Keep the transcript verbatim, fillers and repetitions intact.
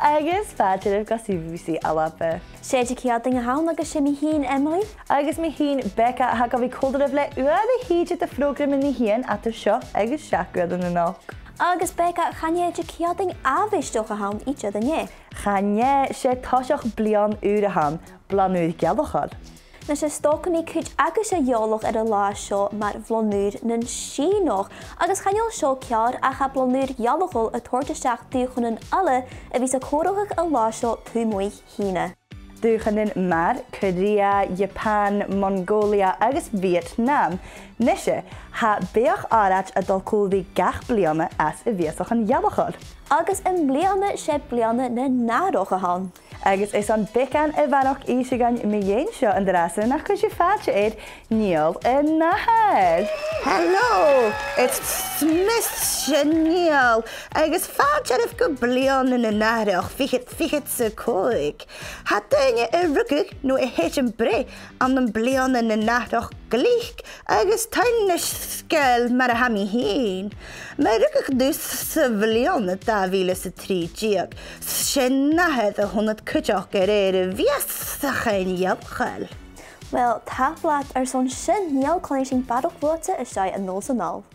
Agus fàilte oirbh gu CBBC ALBA. 'S e Diciadain a th' ann agus 's e mi fhìn Emily. Agus mi fhìn Becca, tha e gu bhith còmhla ribh le uair a thìde de phrògraman an Diciadain, eadar seo agus seachdain a-nochd. Agus Becca, chan e Diciadain àbhaisteach a th' ann idir, an e? Chan e, 's e toiseach bliadhna ùr a th' ann, Bliadhna Ùr Ghealachail. Nise, 's dòcha gum bi cuid agaibhse eòlach air an latha seo mar Bhliadhn' Ùr nan Sìonach, agus chan eil seo ceàrr ach tha Bliadhn' Ùr Ghealachail a' toirt a-steach dùthchannan eile a bhios a' comharrachadh an latha seo taobh a-muigh Sìona. Dùthchannan mar Korea, Japan, Mongolia agus Vietnam. Nise, tha beathach àraid a' dol còmhla ri gach bliadhna anns a' mhìosachan ghealachail. Agus am-bliadhna 's e Bliadhna na Nathrach a th' ann. Agus 's ann beagan a bharrachd innse dhuinn mu dheidhinn seo an-dràsta, nach cuir sibh fàilte air Niall an Nathair. Hello, it's Miss Chenille, agus fàilte oirbh gu Bliadhna na Nathrach fichead fichead 's a còig. Tha daoine a' rugadh no a' tuiteam breith ann am Bliadhna na Nathrach glic agus tha e nas sgoile mar a tha mi fhìn. Ma rugadh tu sa bhliadhna dà mhìle 's a trì deug, 's e an nathair a th' annad cuideachd a rèir a' mhìosachan ghealachail. Uill, tapadh leat airson sin, Niall, cluinnidh sinn barrachd bhuaite às dèidh an fhòghais a-nis.